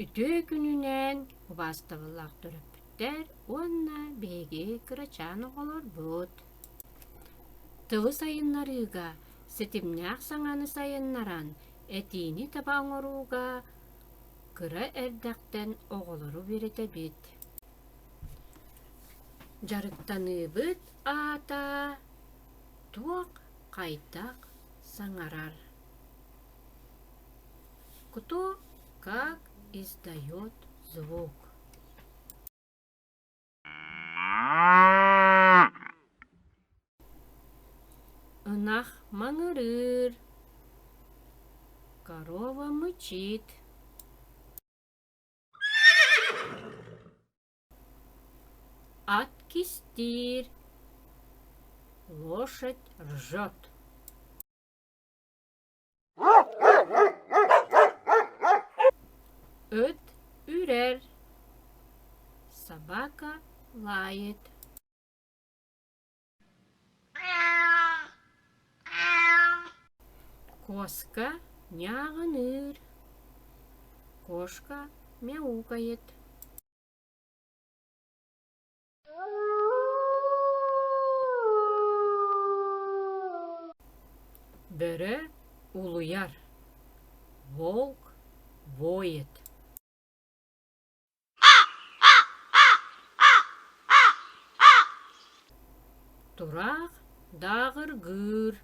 Үтүө күнүнэн убаастабыллаах төрөппүттэр уонна биһиги кырачаан оҕолорбут. Тылы сайыннарыыга ситимнээх саҥаны сайыннаран, этиини таба оҥорууга кыра эрдэхтэн оҕолору үөрэтэбит. Дьарыктаныыбыт аата туох хайдах саҥарар Кто как издает звук. Ынах маҥырыыр, корова мычит. Ат кистиир, лошадь ржет. Ыт үрэр, собака лает. Куоска ньааҕыныыр, кошка мяукает. Бөрө улуйар, волк воет. Тураах дааҕыргыыр,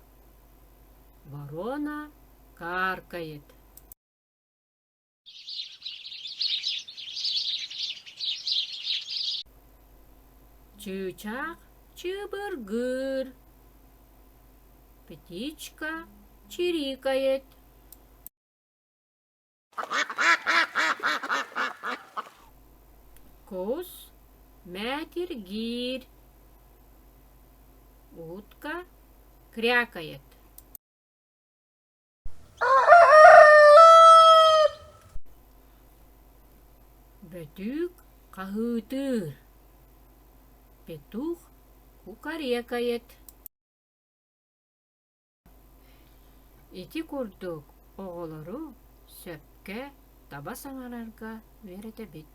ворона каркает. Чыычаах чыыбыргыыр, птичка чирикает. Кус мээтиргиир, утка крякает. Бөтүүк хаһыытыыр, петух кукарекает. Ити курдук оҕолору сөпкө таба саҥарарга үөрэтэбит.